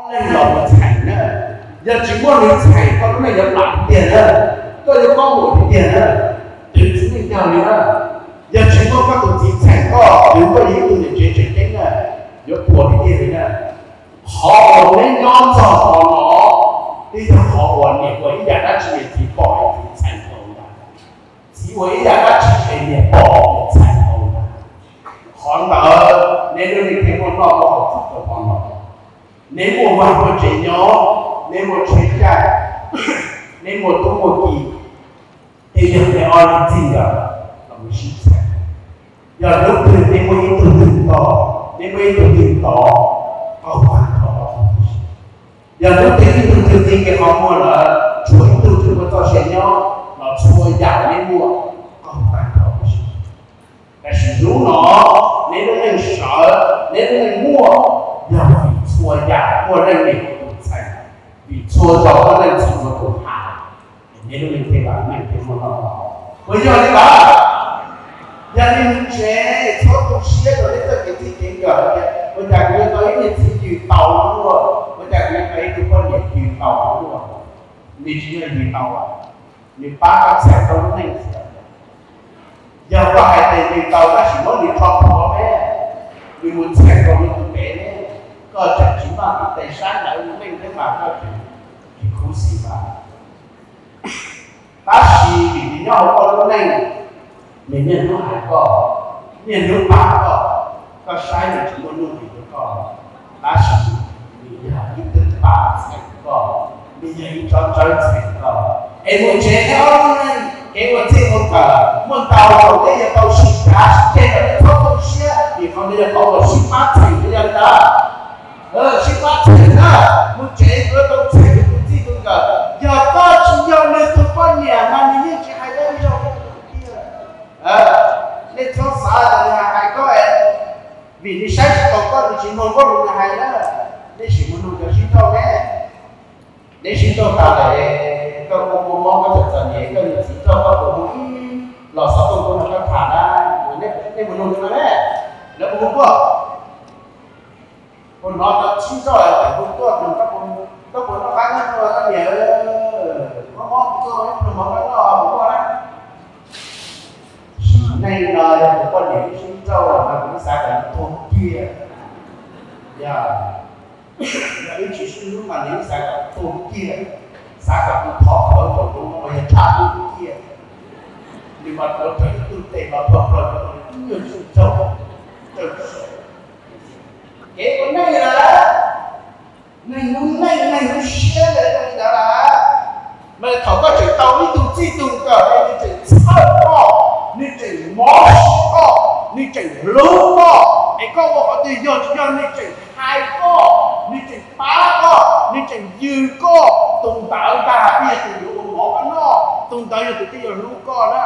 Leej los mus txheem na, yog tsis muaj nws txheem koj lub neej yuav plam tiag na, koj yuav mob muaj tiag tiag na, twv txiv neej yog li na. Yog tsis muaj koj tus txiv txheem koj, twv koj yog ib tug niam tsev tseem ceeb na, yuav puas tiag tiag li na. Qhov uas neb nyob txog qhov no, twb yog qhov uas niam ua ib yam dab tsi niam txiv pom niam txiv txheem tau ntag, txiv ua ib yam dab tsi es niam pom niam txheem tau ntag. Qhov ntawd neb lub neej thiaj muaj noj muaj haus txog rau hmo no. Neb muaj vaj muaj tsev nyob, neb muaj tsheb caij, neb muaj tub muaj ki, thiaj yog neb ob leeg txij nkawm los mus sib txheem. Yog hnub twg neb muaj ib tug twg tos, neb muaj ib tug twg tos, qaug tag nrho. Yog hnub twg ib tug twg txij kiag qhov muag lawm, tshuav ib tug twg ua txoj sia nyob los txhua yam neb muaj qaug tag nrho huv si. Tab sis hnub no neb lub neej sawv, neb lub neej muaj, yog vim txhua yam muaj leej niam tus txheem, vim txhua zaus muaj leej txiv ua tus hais, es neb lub neej thiaj vam meej thiaj muaj noj muaj haus. Puas yog li ntawd? Yog li mus tsev, txhob tu siab rau neb txoj kev txij kev nkawm tias ua cas kuv yuav tau ib niag txiv yws taus luaj, ua cas kuv yuav tau ib tug poj niam yws taus luaj. Nws tsis yog yws taus, nws pab koj txheem koj lub neej xwb. Yog koj hais tias yws taus tab sis muab nws rho plhuav me, nws mus txheem rau nws tus pem ne, koj tseem tsis npaj tib tes saib ntawd lub neej thiab mas koj tseem tsis khuv xim mas. Tab sis vim nws nyob hauv koj lub neej, nws niaj hnub hais koj, niaj hnub pab koj, koj saib nws tsis muaj nuj nqis rau koj, tab sis nws yog ib tug pab txheem koj, nws yog ib tsob tsawb txheem koj. Es mus tsev neb ob leeg, kev ua txij ua nkawm muaj ntau, thaum neb yuav tau sib cav sib ceg los neb txhob tu siab, vim qhov ntawd yog qhov uas sib pab txheem, yog li ntawd. Sib pab txheem na, mus tsev yuav tau txheem tus txij tus nkawm. Yog koj tsis yog nws tus poj niam mas nws yeej tsis hais dab tsi zoo rau koj tiag. Nej txhob xav tias nws hais koj, vim nws saib tsis taus koj nws tsis mloog koj lus nws hais na. Nej sim mus nug cov sib nrauj ne, neb sib nrauj tas lawm, koj kuj muaj mob koj txawm txom nyem, koj niam txiv nrauj koj puas hu ib los xov tooj tuaj nrog koj tham na, nej mus nug no ne, lawv puas hu tuaj? Puas hnov cov sib nrauj tawm hu tuaj, koj puas noj qab nyob zoo koj niam? Mob mob kuv tuaj ib pluag mov koj noj puas muaj na? Sim neej no yog kuv poj niam wb sib nrauj los mas kuv xav kom nws tuag kiag. Yog, yog wb tsis sib hlub mas nws wb xav kom tuag kiag, xav kom kuv thov khawv rau kuv no yog tshaj kuv kiag. Nws mas tuav rawv ib tug tes mas plhov plaws rau tus nyuag sib nrauj, nrauj sawv. Kev ua neej lawm, neeg lub neej neeg lub siab lawm zoo li ntawd lawm. Mas thaum koj tseem tau ib tug txij tug nkawm es nws tseem txhawj koj, nws tseem mob siab koj, nws tseem hlub koj, es koj ua qhov twg yog tsis yog nws tseem hais koj, nws tseem pab koj, nws tseem yws koj, tus ntawd ntag peb yog tus yuav ua mov koj noj, tus ntawd yog tus twb yuav hlub koj na.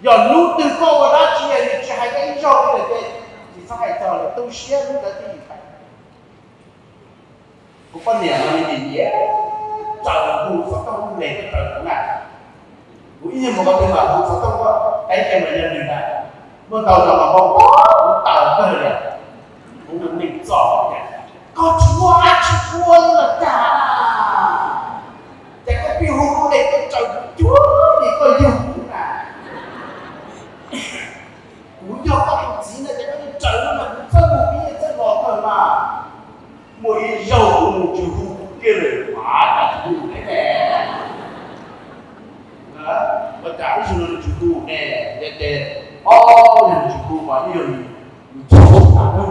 Yog hnub twg koj ua dab tsi es nws tsis hais koj ib zaug li lawm ces tsis txhob hais txog lawm, tu siab hnub ntawd twb ywm tas. Kuv poj niam no nws nyiam nyiam raws hu xov tooj hu les koj raws kuv na. Kuv ib nyuag mus qhov twg mas hu xov tooj koj teb kiag mas yog nws na. Muaj ntau zaus mas npau npau kuv tawm kawg li. Kuv ua neeg txom nyem, koj tsis muaj dab tsi ua li los cas? Ces koj pheej hu hu les koj raws kuv cuag li koj yug kuv na. Kuv yog koj tus txiv na ces koj yeej raws no mas kuv txawj mus pib txawj los kawg mas. Muaj ib zaug kuv mus tsis hu kuv kiag lawm, mas cas tsis hu ne ne. Ua cas ib zaug no nws tsis hu ne, ces, ces, o, yog nws tsis hu mas ib yog nws, nws tsis hlub tas na.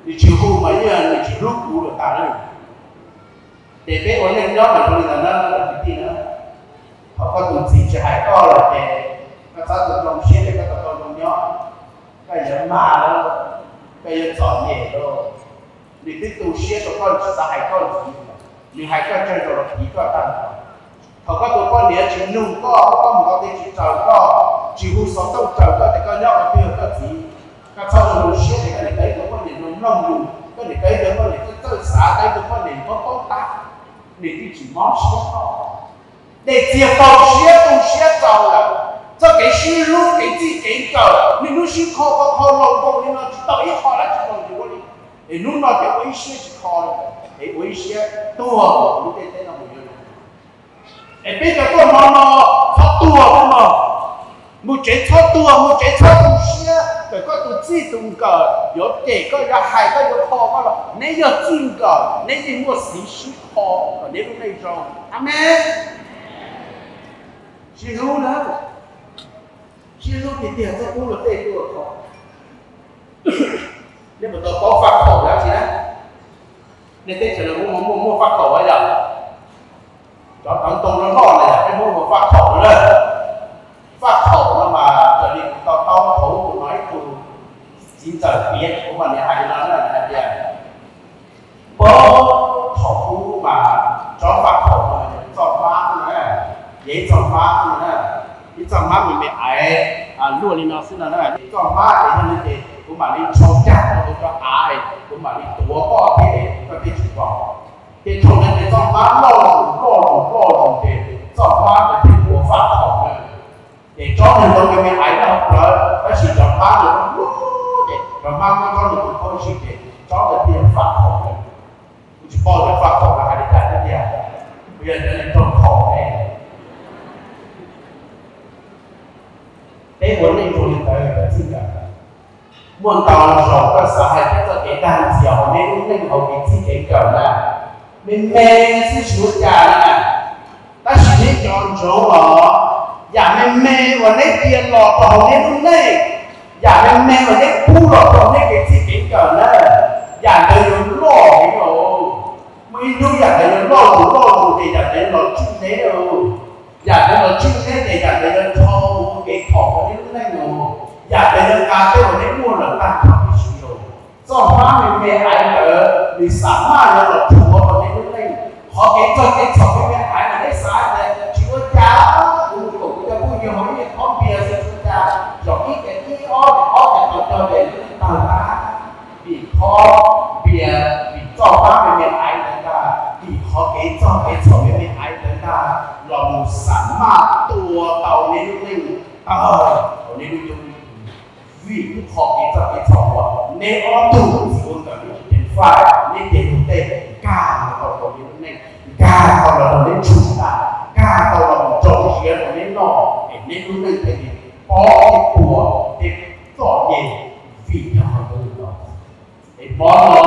Nws tsis hu mas ib yog nws tsis hlub kuv lawm tas na. Ces peb ua neej nyob mas zoo li ntawd na kwv tij na. Thaum koj tus txiv tsis hais koj lawm ces koj txhob tu zoo siab tias koj tau tau zoo nyob, koj yuav mag lauj, koj yuav txom nyem lauj. Nws twb tu siab rau koj, nws tsis xav hais koj ntxiv, nws hais koj tsawg zaus los tiv koj tag nrho. Thaum koj tus poj niam tsis nug koj, koj mus qhov twg tsis raws koj, tsis hu xov tooj raws koj tias koj nyob qhov twg koj txiv, koj txhob tu zoo siab tias koj niam tau ib tug poj niam mloog lus, koj niam tau ib tug poj niam txawj txawj xav, tau ib tug poj niam paub paub tab, nws twb tsis mob siab koj. Dej txiag tu siab tu siab txaus lawm. Txoj kev sib hlub kev txij kev nkawm, niaj hnub sib kho kho kho laus nkaus li no tsis tau ib qho dab tsi zoo li ua li. Es hnub no ces ua ib siab tsis kho, es ua ib siab tuag lub ntiaj teb no mus yuav luag. Es peb cov tuaj hmo no txhob tuag nawb mog. Mus tsev txhob tuag, mus tsev txhob tu siab kom koj tus txij tus nkawm yuav cem koj, yuav hais koj, yuav kho koj los neb yog txij nkawm, neb yeej muaj xiv sib kho kom neb lub neej zoo. Amees. Sib hlub na, sib hlub tiag tiag, txhob pub luag tej tuaj kho. Nej puas tau paub faj khaum dab tsi na? Nej teb chaws no muaj muaj muaj faj khaum yom? Cov tawv ntoo loj loj na yom, peb muab hu ua faj khaum no na. Faj khaum no mas raws li kuv to taub thaum ub kuv hnov ib tug txiv ntxawm piav, kuv mam li hais no na, hais tias, puag thaum ub mas tsob faj khaum no yog txoj hmab na, yog ib txoj hmab na, ib txoj hmab me me aiv, luaj li no xwb no na. Txoj hmab ces yog li ces kuv mam li ntshau cag rau hauv cov av, kuv mam li tuav koj thiab koj thiaj tsis pom. Ces thaum ntawd ces txoj hmab loj los loj los loj los ces txoj hmab ntawd thiaj ua faj khaum na. Ces tsob ntawd ntoo me me aiv nyob hauv plawv, tab sis cov hmab ntawd loj loj ces cov hmab muab tsob ntawd tua khaub zig ces tsob ntawd thiaj faj khaum na. Kuv tsis paub tias faj khaum no hais li cas thiab tiag, kuv yog cov neeg raug khaum ne. Peb ua neej zoo li ntawd txij nkawm. Muaj ntau zaus koj xav hais tias txoj kev dag ntxias hauv neb lub neej hauv kev txij kev nkawm na, me me xwb tsis ua cas na. Tab sis neb cov ntsoov los, yam me me uas neb cia los rau hauv neb lub neej, yam me me uas neb pub los rau neb kev txij kev nkawm na, yam ntawd yuav loj heev os. Muaj ib hnub yam ntawd yuav loj mus loj mus ces yam ntawd los tswj neb os. Yam ntawd los tswj neb ces yam ntawd yuav rho mus ua kev khaum rau neb lub neej os. Yam ntawd yuav nqa tej uas neb muaj lawm tag nrho tib si os. Txoj hmab me me aiv ntawd nws xam maj yuav los rhuav rau neb lub neej. Qhov kev txog kev txhaum me me aiv ntawd neb xav tias tsis ua cas, kuv mus koom kuv cov phooj ywg hauv ib qhov npias xwb tsis ua cas, zaum ib ces ib, ob ces ob ces tau cog ces lub neej tawg tag. Vim qhov npias, vim txoj hmab me me aiv ntawd ntag, vim qhov kev txog kev txhaum me me aiv ntawd ntag los mus xam maj tua tau neb lub neej tawg rau neb lub cuab lub yig. Vim lub qhov kev txog kev txhaum uas neb ob tug txiv ua nkawm neb tsis ceev faj, neb cia tus tej nkag los tau rau neb lub neej, nkag tau los rau neb tsuj tas, nkag tau los mus rau siav rau neb noj, es neb lub neej thiaj li pob thiab puas thiab txom nyem vim yog qhov ntawd los. Es hmo no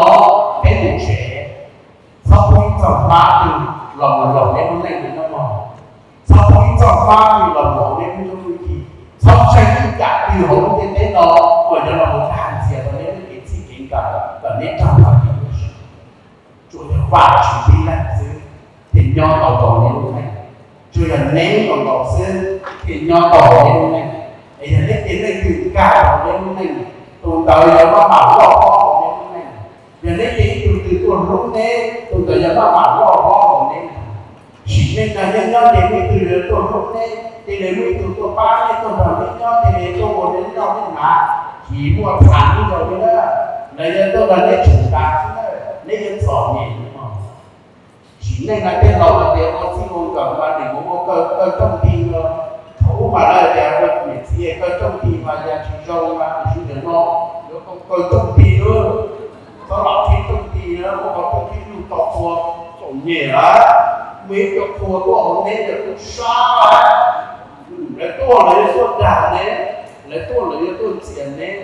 peb mus tsev, txhob pub ib txoj hmab twg los mus laum neb lub neej li no mog. Txhob pub ib txoj hmab twg los mus hauv neb lub cuab lub yig. Txhob tsheej ib yam twg hauv lub ntiaj teb no uas yuav los mus dag ntxias rau neb lub kev txij kev nkawm kom neb raug tag kev hlub. Tsuas yog Vajtswv tib leeg xwb thiaj nyob tau rau neb lub neej. Tsuas yog neb nkaus nkaus xwb thiaj nyob tau hauv neb lub neej. Es yog neb cia leej twg nkag rau hauv neb lub neej, tus ntawd yuav maj mam loj hlob hauv neb lub neej. Yog neb cia ib tug twg tuaj hlub neb, tus ntawd yuav maj mam loj hlob hauv neb. Sim neej no nyob nyob ces muaj ib tug yuav tuaj hlub neb, cia li muaj ib tug tuaj pab neb, tuaj nrog neb nyob, cia li tuaj ua neb noj neb hnav, tsis muaj txhav ib zaug li na. Lawv yuav tuaj nrog neb tshum tas xwb na, neb yuav txom nyem li no. Sim neej no tej laus hais tias ua txij ua nkawm mas nim mus ua kaw, kaw rooj ti no. Thaum ub mas lawv tias niam txiv kaw rooj ti mas yog tsis zoo mas tus tsis ntawm no yuav tau kaw rooj ti lawm. Txhob lam qhib rooj ti na, muab qhov rooj qhib lug to qhua txom nyem lawm. Muaj ib co qhua tuaj hauv neb yog kuj sab. Lawv tuaj lawv yuav tuaj dag neb, lawv tuaj lawv yuav tuaj ntxias neb.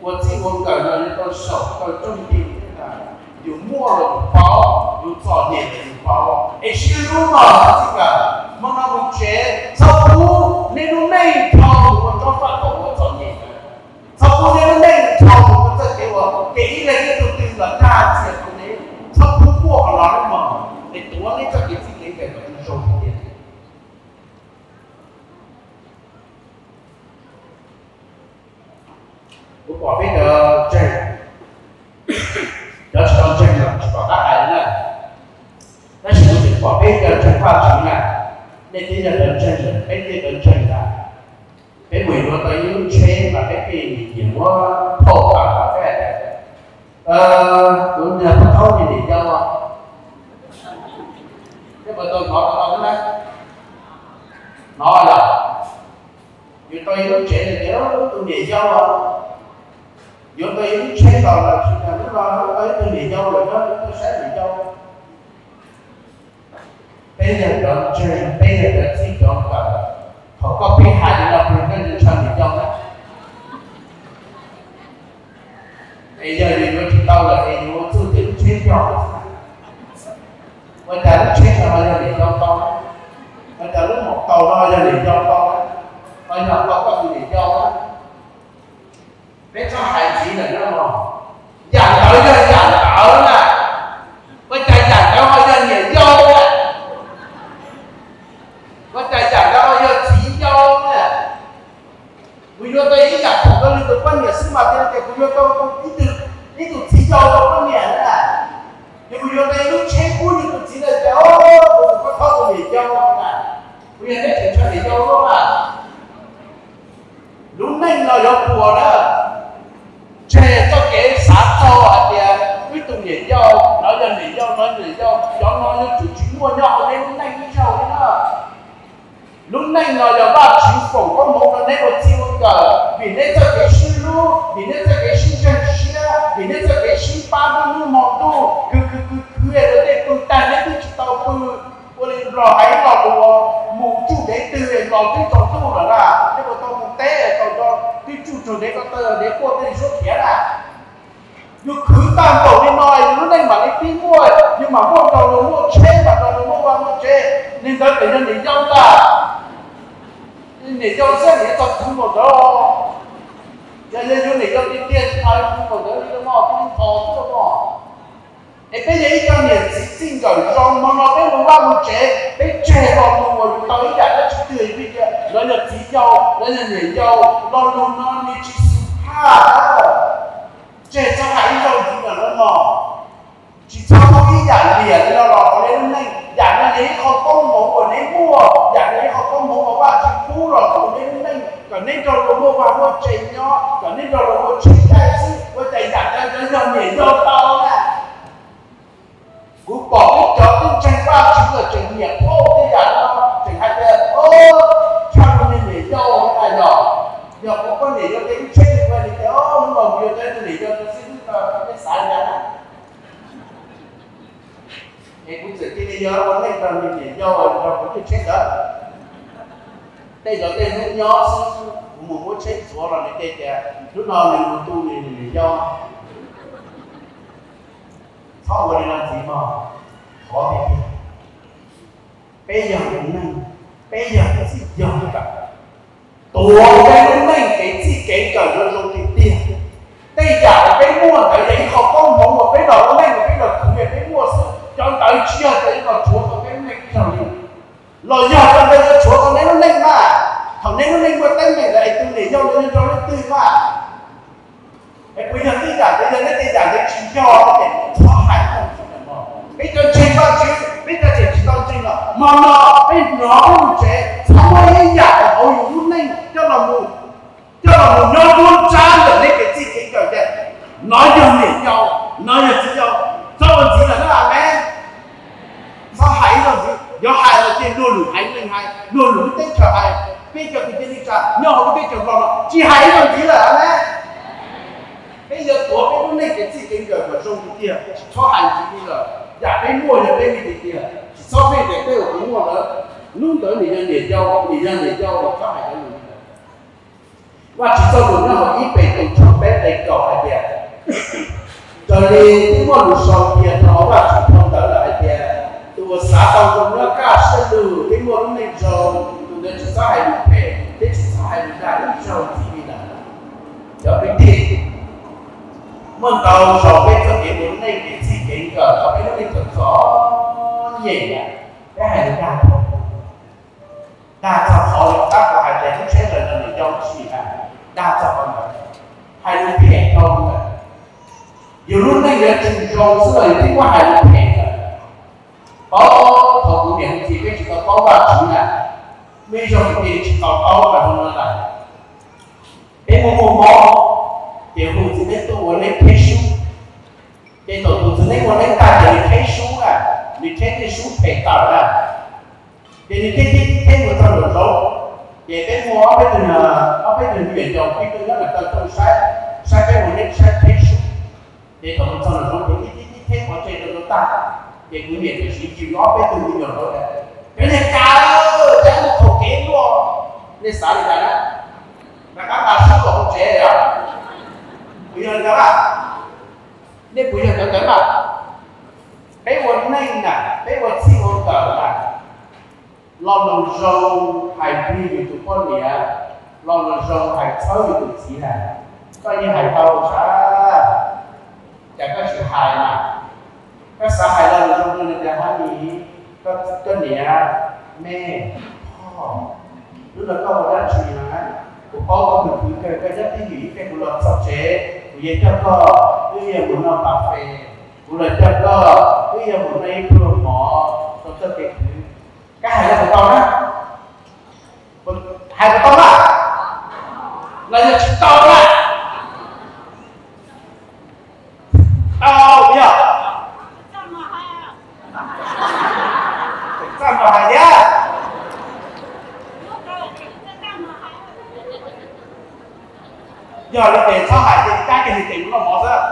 Ua txij ua nkawm no yuav tau saum kaw rooj ti na. Yus muaj los yus paub, yus txom nyem los yus paub. Es sib hlub no txij nkawm, hmo no mus tsev txhob pub neb lub neej dhau mus ua tsob faj khaum uas txom nyem ntawd. Txhob pub neb lub neej dhau mus ua txoj kev uas kev ib leeg ib tug twg los dag ntxias rau neb. Txhob pub muaj qhov no nawb mog. Es tuav neb txoj kev txij kev nkawm kom zoo tiag tiag. Kuv pom peb cov ntseeg, cov tsis tau ntseeg los tsis pom qab hais li na. Tab sis kuv tseem pom peb cov ntseeg Vajtswv na, nej twb yog cov ntseeg, peb twb yog cov ntseeg ntag. Peb mus yuav tau ib lub tsheb mas peb pheej nyiam muab phauj tas peb hais tias, kuv yog peb thaub niam yau. Peb puas tau hnov tau na? Hnov lawm. Yus tau ib lub tsev tias tus niam yau, Yuav tau ib lub tsheb los lawm, tsis tas lub no yuav tau ib tug niam yau lawm, nyob saib niam yau. Peb yog cov ntseeg, peb yog cov txij cov nkawm, thaum koj pib hais li no puas yog koj ntshaw niam yau na? Es yog yus yuav tsis tau lawm es yus ua txuj ces lub tsheb yog, ua cas lub tsheb no ho yog niam yau tau? Ua cas lub maum taus no ho yog niam yau tau? Ho yog tau koj tus niam yau na? Peb txhob hais ntxiv lawm no, yam ntawd yog yam ntawd na. Ua cas yam ntawd ho yog niam yau na? Ua cas yam ntawd ho yog txiv yau na? Kuv yuav tau ib yam khoom rau nws tus poj niam xwb mas tias kuv yuav tau ib tug txiv yau rau poj niam na. Ces kuv yuav tau ib lub tsheb pub nws tus txiv lawm tias, o, kuv tus poj thawj tus niam yau na. Kuv yog neb tseem ntshaw niam yau luaj mas. Lub neej no yuav puas na, tseg txoj kev xav txog hais tias wb tus niam yau, lawv yog niam yau, lawv niam yau, cov no yuav tsum tsis muaj nyob hauv neb lub neej ib zaug li na. Lub neej no yog Vajtswv foom koob hmoov rau neb ua txij ua nkawm vim neb txoj kev sib hlub, vim neb txoj kev sib ntseeg siab, vim neb txoj kev sib pab hnub hnub hmo ntuj, khwv khwv khwv khwv rau tej pw tag neb twb tsis tau pw. Ua li Nplog hais lo lus, mus tsuj dev twg los twb tsaus ntuj lawm na, neb puas tau mus teb tau nco twb tsuj tsuag dev ko taw dev quaj tej suab khiav na. Yus khwv tag npaum li no yus lub neej mam li pib muaj, yus mam muaj nrog luag muaj tsheb, mam nrog luag muaj vaj muaj tsev, li ntawd pem yog niam yau ntag. Niam yau xwb niam txog khwv npaum ntawd, yog yog yus niam yau tiag tiag tsis tas khwv npaum ntawd li mog, twb ntho xwb mog. Es peb yog ib co niam txiv txij nkawm zoo, hmo no peb mus vaj mus tsev, peb tseg lo lus uas yus tau ib yam dab tsi twg peb tias lawv yog txiv yau, lawv yog niam yau, lo lus no nws tsis xub thaj, tseg txhob hais ib zaug ntxiv lawm no. Tsis txhob muaj ib yam liam li no los rau neb lub neej. Yam no yog ib qho koob hmoov uas neb muaj, yam no yog ib qho koob hmoov uas Vajtswv pub los rau neb lub neej kom neb nrog luag muaj vaj muaj tsev nyob, kom neb nrog luag muaj tsheb caij xwb, ua cas yam no yog niam yau tau na. Kuv pom muaj cov tub ntseeg Vajtswv los tseem nyiam phauj tej yam no, tseem hais tias, o, tshaj no niam yau na yog, yog kuv poj niam yuav tau ib tsheb ua li tias, o, hnub no kuv yuav tau ib tug niam yau rau xib hwb no, nej xav li cas na? Es kuv txawm cia li yog ua neej rau niam yau nrog kuv tej tsheb ntawd. Tej zaum tej hnub nyob xwb kuv mus muab tsheb ntxuav los nws ces tias hnub no nws mus tu nws niam yau. Txhob ua li no ntxiv mog, thov tiag tiag. Peb yog neeg, peb yog txij yog nkawm, tuav peb lub neej kev txij kev nkawm no zoo tiag tiag. Tej yam uas peb muaj ntawd yog ib qho koob hmoov uas peb los ua neej uas peb los khwv es peb muaj xwb, cov ntawd tsis yog cov yuav los rhuav tau peb lub neej ib zaug li. Los yog cov ntawd yuav rhuav tau neb lub neej mas, thaum neb lub neej muaj teeb meem lawm es tus niam yau ntawd yuav nrog leej twg mas? Es puas yog tej yam ntawd yog neb tej yam ntawd tsis yog no ces txhob hais tau ntxiv lawm mog. Peb cov ntseeg Vajtswv, peb cov tseem tsis tau ntseeg los hmo no peb hnov peb mus tsev, txhob muab ib yam hauv yus lub neej coj los mus, coj los mus nyob nruab nrab ntawm neb kev txij kev nkawm tias nov yog niam yau, nov yog txiv yau, txhob ua ntxiv lawm na, amees. Txhob hais ib zaug ntxiv, yog hais los ces luag lwm haiv neeg hais, luag lwm lub teb chaws hais, peb cov kwv tij neej tsa nyob hauv lub teb chaws Nplog no tsis hais ib zaug ntxiv lawm, amees. Peb yuav tuav peb lub neej kev txij kev nkawm kom zoo tiag tiag, tsis txhob hais ntxiv li lawm. Yam peb muaj yog peb li tiag tiag, tsis txhob pheej tias tej uas kuv muaj ntawd, hnub ntawd nws yog niam yau, nws yog niam yau, txhob hais cov lus li ntawd. Vajtswv txoj lus nyob hauv ib Petus tshooj peb nqe kaum hais tias, raws li twb muaj lus sau tias rau hauv Vajtswv phau ntawv lawm hais tias, tus uas xav tau zoo nyob kaj siab lug thiab muaj lub neej zoo, tus ntawd tsis txhob hais lus phem thiab tsis txhob hais lus dag ib zaug ntxiv li lawm. Cov kwv tij, muaj ntau zaus peb txoj kev ua neej kev txij kev nkawm thaum peb lub neej txom txom nyem, peb hais lus dag dhau, dag txog qhov uas tab tom hais tias lub tsheb ntawd no nws yau tsis hais, dag txog qhov ntawd, hais lus phem dhau lawm. Yus lub neej yuav tsum zoo xwb los yus twb muab hais lus phem lawm. Paub thaum kuv niam kuv txiv peb tsis tau paub Vajtswv na, muaj ib zaug kuv cia li tsis tau paub mas zoo no lawm. Peb muaj muaj mob, ces hu txiv neeb tuaj ua neeb qheb sub. Ces thaum tus txiv neeb ua neeb tag ces nws qheb sub na, nws qheb tej sub phem tawm na. Ces nws qheb qheb qheb mus txog nraum zoov, ces peb muaj ob peb tug, ob peb tug me nyuam yaus pheej tuaj nyob nram taw rooj saib. Saib peb mus neb saib theb sub, ces thaum mus txog nram zoov ces ib ib theb pov tseg rau tag, ces kuv niam txawm siv yws ob peb tug me nyuam rau tias, cov niag ka, cas mus thaum kev luaj, nej xav li cas na? Rov qab nqa sub los hauv tsev os. Puas yog li ntawd na? Nej puas yog cov ntawd na? Peb ua neej na, peb ua txij ua nkawm na, lo lus zoo hais plig yus tus poj niam, lo lus zoo hais txhawb yus tus txiv na. Koj yeej hais tau sav, cas koj tsis hais na? Koj xav hais lo lus zoo rau nws tias, honey, koj niam, me, phauj, hnub no koj ua dab tsi na? Kuv paub koj tus kwv kawg, koj nyob twj ywm ib pliag kuv los txog tsev kuv yuav coj koj wb yuav mus noj cà phê, kuv los coj koj wb yuav mus noj ib pluag mov rau txoj kev khwv. Koj hais los puas tau na? Hais puas tau na? Los yog tsis tau na? Tau yog. Txaj muag hais thiab. Yog li ces txhob hais, ces kab kiag nws ces mus noj mov xwb.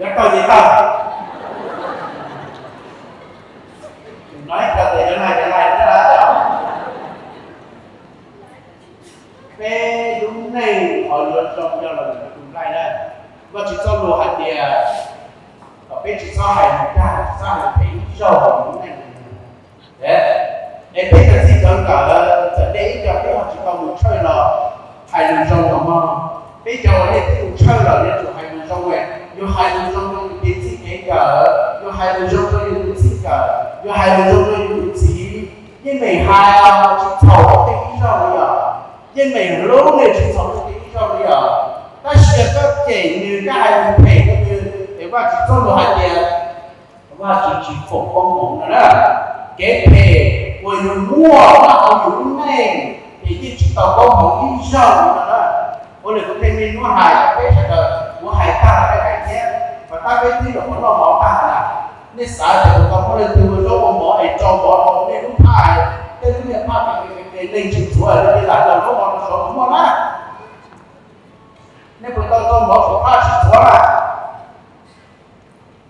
Yog tau ces tau. Nov ib co tes yog lais yog lais thiab. Peb lub neej qhov yuav zoo yog los ntawm tus nqaij na. Vajtswv txoj lus hais tias kom peb tsis txhob hais lus dag, tsis txhob hais lus phem ib zaug rau lub neej. Es peb cov txij cov nkawm, txawm nej ib co peb ho tsis tau mus tshawj los hais lus zoo los mog. Peb cov uas nej twb mus tshawj lawm yuav tsum hais lus zoo, yus hais lus zoo rau yus tus txij kev nkawm, yus hais lus zoo rau yus tus txij nkawm, yus hais lus zoo rau yus tus txiv. Yeej meem hais tsis txhaum tej ib zaug li os, yeej meem hlub nws tsis txhaum tej ib zaug li os. Tab sis yog koj cem nws, koj hais lus phem rau nws, es Vajtswv txoj lus hais tias Vajtswv tsis foom koob hmoov no na. Kev phem uas yus muaj nyob hauv yus lub neej ces yeej tsis tau koob hmoov ib zaug li no na. Ua li kuv thiaj li muab hais rau peb sawv daws, kuv hais tag los peb hais thiab, mas tab peb twb los ua noj mov tag na. Nej xav tias puas tau muaj leej twg ua zaub ua mov es rau mov rau nej lub phaj, tej lub niag phaj, neeg tsis ntxuav, nej lam rau zaub mov rau saud puas muaj na? Nej puas tau rau mov saum phaj tsis ntxuav na?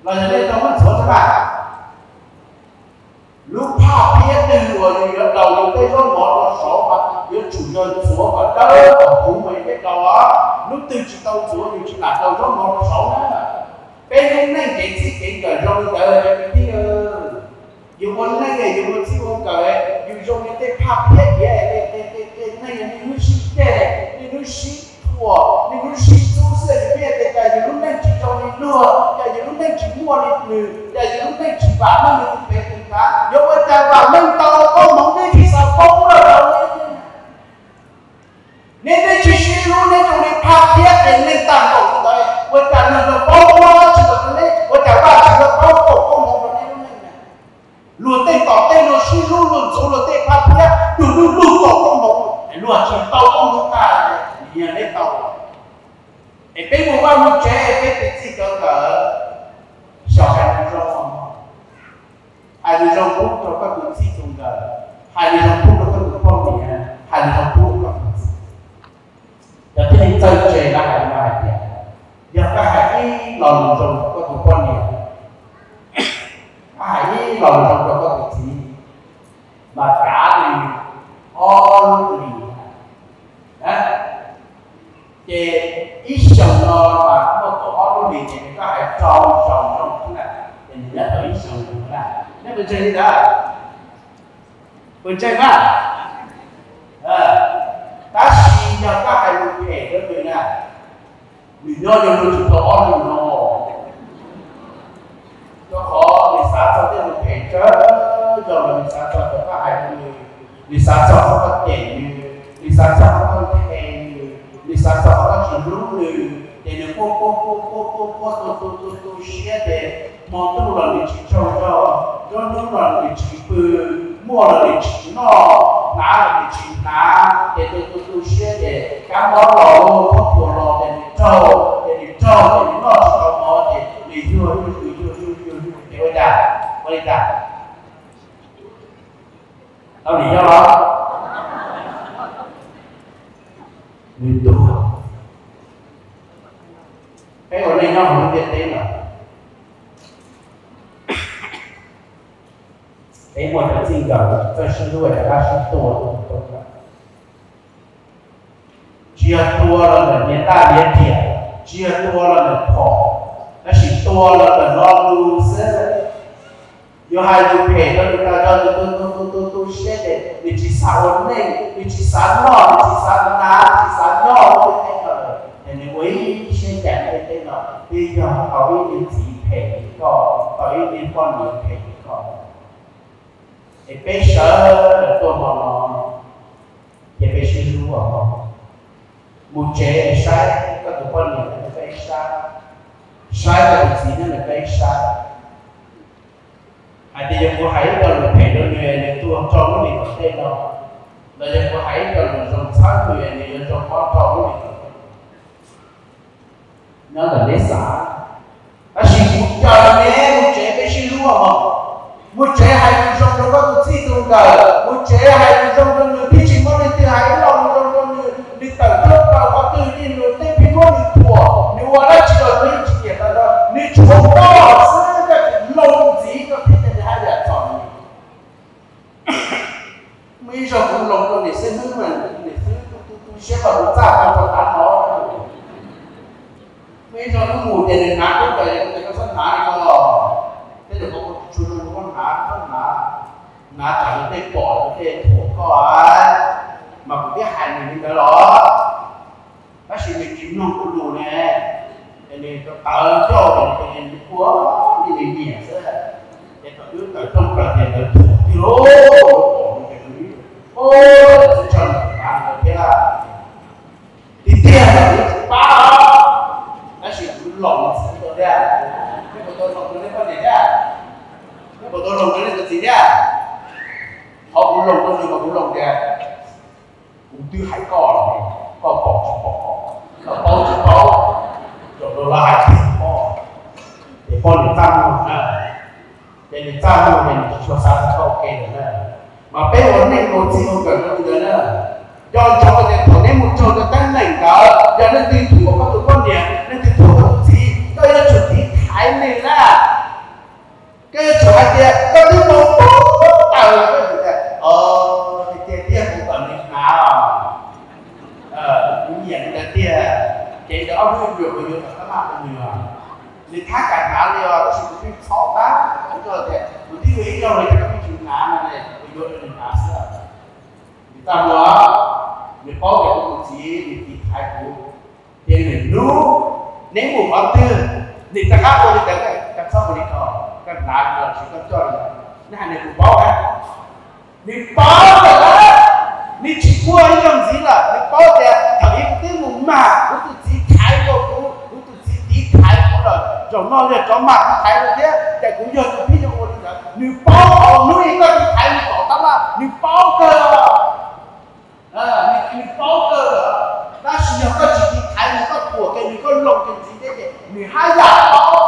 Los yog nej tau muab ntxuav xwb na? Lub phaj thiab twg uas yus yuav daus yus tej zaub mov rau saud mas yuav tsum yog ntxuav kom dawb kom huv mas yus thiaj daus os. Hnub twg tsis tau ntxuav yus tsis lam daus zaub mov rau saud na. Peb lub neej kev txij kev nkawm zoo li ntawd cov kwv tij. Yus ua neej, yus ua txij ua nkawm, yus zoo li tej phaj thiab tias tej neeg niaj hnub sib ceg, niaj hnub sib thuam, niaj hnub sib txub xwb, yus thiaj tias cas yus lub neej tsis zoo li luag, cas yus lub neej tsis muaj li nws, cas yus lub neej tsis vam meej li tus pem tus nrad. Yog ua cas vam meej tau koob hmoov nej tsis xav paub lawm los? Nej, nej tsis sib hlub, nej zoo li phaj thiab tias neeg tag npaum li ntawd, ua cas luag yuav paub muab dab tsi los rau nej? Ua cas Vajtswv yuav paub foom koob hmoov rau nej lub neej na? Luag tej tom tej luag sib hlub, luag ntxuav luag tej phaj thiab, luag lub lub foom koob hmoov, luag tsis tau koob hmoov tag, yog nej tau. Es peb mus vaj mus tsev, peb tus txij cov nkawm, xyaum hais lus zoo, hais lus zoo pub rau koj tus txij tus nkawm, hais lus zoo pub rau koj tus poj niam, hais lus zoo pub rau koj tus txiv. Cov thiaj li txawj ntse lawv hais no hais tias, yog koj hais ib lo lus zoo rau koj tus poj niam, koj hais ib lo lus zoo rau koj tus txiv, mas kav li ob lub hlis. Ces ib xyoos no mas muaj kaum ob lub hlis ces nws koj hais rau zaus zoo xwb na, ces nws nyob tau ib xyoos no na. Nej puas ntseeg li ntawd? Puas ntseeg na? Tab sis yog koj hais lus phem rau nws na, nws nyob zoo tsis tau ob hlis no. Rau qhov nws xav txog tej lus phem tsawg zaus los nws xav txog cov koj hais rau nws, nws xav txog qhov koj cem nws, nws xav txog qhov koj nthe nws, nws xav txog qhov koj tsis hlub nws, ces nws quaj quaj quaj quaj quaj quaj tu tu tu tu siab ces hmo ntuj los nws tsis tsaug zog, nruab hnub los nws tsis pw, muaj los nws tsis noj, hnav los nws tsis hnav, ces tu tu tu siab ces kab mob los, khaub thuas los ces nws raug, ces nws raug ces nws noj tsis tau mov ces nws yuag yuag yuag yuag yuag yuag yuag ces ua cas, ua li cas? Tau nim nyob los? Nws tuag. Peb ua neej nyob hauv lub ntiaj teb no, peb muaj cov txij nkawm txawj sib hlub, cov dab sib tua, tsis yog tua los ntawm niam tais niam riam, tsis yog tua los ntawm phom, tab sis tua los ntawm lo lus xwb. Yuav hais lus phem rau nws tas zog, nws tu tu tu tu tu siab ces nws tsis xav ua neej, nws tsis xav noj, nws tsis xav hnav, nws tsis xav nyob lub ntiaj teb no lawm, ces nws ua ib siab cas ntiaj teb no twb yog tau ib niag txiv phem li koj, tau ib niag poj niam phem li koj. Es peb sawv daws tuaj hmo no, ces peb sib hlub os mog. Mus tsev saib koj tus poj niam nyob peb sab, saib koj tus txiv nyob peb sab. Hais tias yog kuv hais ib co lus phem rau nws, nws tuag tso lub lim tom tej no, los yog kuv hais ib co lus zoo txhawb nws, nws yuav zoo pob tso lub lim tom tej. Nyob ntawm neb xav, tab sis kuv caw neb mus tsev peb sib hlub mog. Mus tsev hais lus zoo rau koj tus txij tus nkawm, mus tsev hais lus zoo rau nws, twb tsis muaj leej twg hais ib lo lus zoo rau nws, nws tawm tuaj plaws qhov twg li nws tej phim muab nws thuam, nws ua dab tsi los nws yeej tsis nyiam tawm los, nws tsuas poj xwb, koj tseem loog ntxiv koj thiaj tias nws haj yam txom nyem. Muaj ib zaug kuv loog rau niam xib hwb mas niam xib hwb tu tu tu siab los kuv txaj tau rau tav no. Muaj ib zaug wb mus ces nws hnav khaub ncaws, kuv tias koj txhob hnav li ko los, tej zaum koj tsis tshua zoo rau koj hnav, txhob hnav, hnav tsam nws tej pom nws tej thuam koj. Mas kuv twb hais nws li ntawd los, tab sis nws tsis mloog kuv lus ne, ces nws tawv coj ces nws ua li nws nyiam xwb. Ces thaum wb tawm rooj plaws ces ntawd thuam tiag lauj, pom nws ces nws, o, txhob tso nws hnav ntawd thiab. Tiag tiag los kuv tsis pab os, tab sis kuv loos txhua tus thiab. Nej puas tau loos rau nej poj niam thiab? Nej puas tau loos rau nej tus txiv thiab? Qhov kuv loos rau nws mas kuv loos tias, kuv twb hais koj los koj pom tsis pom, koj paub tsis paub, zaum no los hais tiag pom, ces poj niam txaj muag na, ces nws txaj muag ces nws tsis tshua xav txog koj ua ke lawm na. Mas peb ua neej ua txij ua nkawm rau li ntawd na. Nco ntsoov tias thaum neb mus raug cov teeb meem ntawd, yog leej twg thuam koj tus poj niam, leej twg thuam koj tus txiv, koj yuav tsum tiv thaiv nws na. Koj yuav tsum hais tias koj twb mus pub tawm, koj tias, tiag tiag kuv kom nws hnav os, kuv nyiam li ntawd tiag. Ces ntawd ob hnub yuav, kuv yuav kom tab laj rau nws os. Nws thab kam hnav li os, tab sis kuv pheej txhob tab, kuv tias kuv twb yuav ib zaug li cas koj pheej tsis hnav no ne, kuv yuav rau nws hnav xwb. Nws txaj muag, nws paub tias kuv tus txiv nws tiv thaiv kuv. Ces nws hnub neb mus qhov twg, nws rov qab ua li ntawd, koj txhob ua li ko, koj hnav li los tsis koj coj li. Neb hais nws, kuv paub na, nws paub lawm, nws tsis ua ib zaug ntxiv lawm. Nws paub tias thaum ub kuv twb mus mag kuv tus txiv thaiv rau kuv, kuv tus txiv tiv thaiv kuv lawm, zaum no yog rov mag tiv thaiv rau thiab, ces kuv yog tus pheej yuav ua li ntawd. Nws paub, thaum hnub ib koj tiv thaiv nws tom tab laj, nws paub kawg. Nws paub kawg, tab sis yog koj tsis tiv thaiv nws, koj thuam kiag nws, koj loos kiag ntxiv thiab ces nws haj yam paub.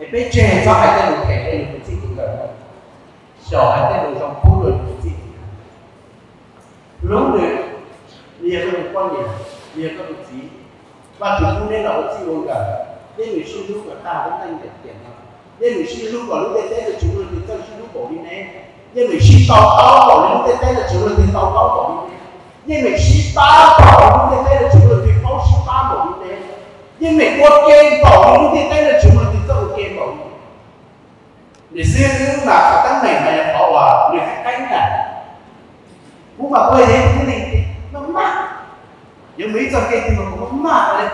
Es peb tseg txhob hais tej lus phem rau yus tus txij tus nkawm, xyaum hais tej lus zoo pub rau yus tus txij tus nkawm. Hlub nws, nws yog koj tus poj niam, nws yog koj tus txiv. Vajtswv pub neb los ua txij ua nkawm, yeej meem sib hlub kom tag lub neej ntiam no. Yeej meem sib hlub kom lub ntiaj teb no tsis muaj leej twg txawj sib hlub npaum li neb. Yeej meem sib to taub npaum li lub ntiaj teb no tsis muaj leej twg to taub npaum li neb. Yeej meem sib pab npaum li lub ntiaj teb no tsis muaj leej twg paub sib pab npaum li neb. Yeej meem ua ke npaum li lub ntiaj teb no tsis muaj leej twg txawj ua ke npaum li neb. Nws xwb mas qhov teeb meem mas yog qhov uas nws qeeb qeeb na. Kuv mas kuv yog ib tug tib neeg maj maj, yuav mus ib txoj kev twg mas kuv maj maj li,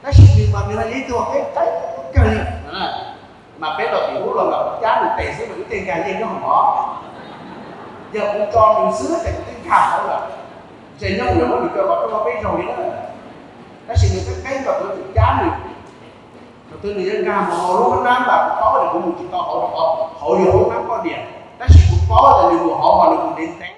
tab sis nws mas nws yog ib tug qeeb qeeb kawg li. Mas peb los tim ub los mas kuv cab nws tes xwb mas kuv tej nkag yeej nyob hauv mov. Yog kuv tso nws xwb ces kuv twb nkag hauv lawm. Ntshe nyob kuv yuav muab nws kaw qhov rooj peb zaug li na. Tab sis nws qeeb qeeb los kuv yuav tsum cab nws. Thaum twg nws yuav nkag mus hauv lub hoob nab mas kuv paub tias kuv mus tsis tau hauv, hauv yog hoob nab poj niam, tab sis kuv paub tias nws mus hauv mas nws mus ntev ntev.